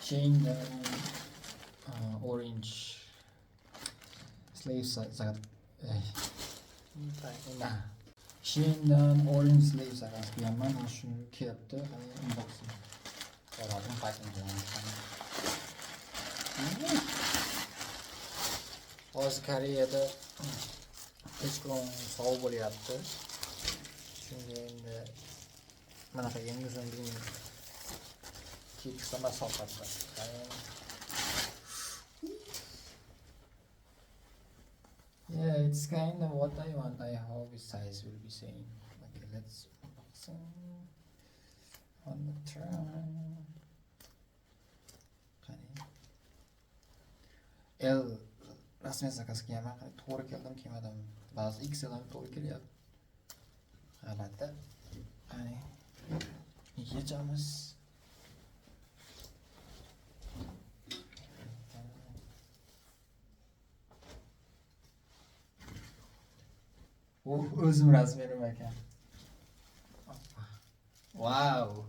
Sheindan orange sleeve заказ. Sheindan orange sleeve заказ qilganman. Mana shuni kelyapti. Qani, unboxing. So'radim, packaging. Hozir Koreyada kechqurun sovuq bo'lyapti. Shunga endi bunaqa yangi bilmayman. Kiyib chiqsam sovqatdi. Yeah, it's kind of what I want. I hope its size will be same. Okay, let's unboxing on the try. Qani. L rasmiy заказ qilganman. Qani, to'g'ri keldim, kelmadim. Ba'zi XL ham to'g'ri kelyapti. G'alati. Qani. Yechamiz. O'zim размер im ekan. Wow.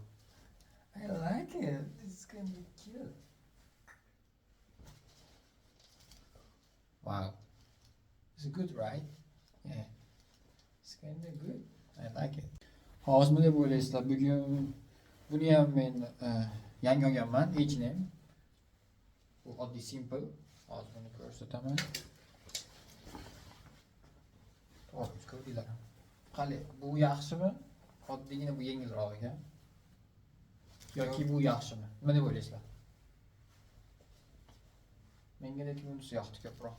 I like it. It's gonna be cute. Wow. It's good, right? Yeah. It's kind of good. I like it. Hozir nima deb o'ylaysizlar? Bugun buni ham men yangi olganman, H&M. Bu oddiy simple. Hozir buni ko'rsataman. To'g'ri, ko'rdinglar. Qali, bu yaxshimi? Oddiygina bu yengilroq ekan. Yoki bu yaxshimi? Nima deb o'ylaysizlar? Menga lekin bunisi yoqdi ko'proq.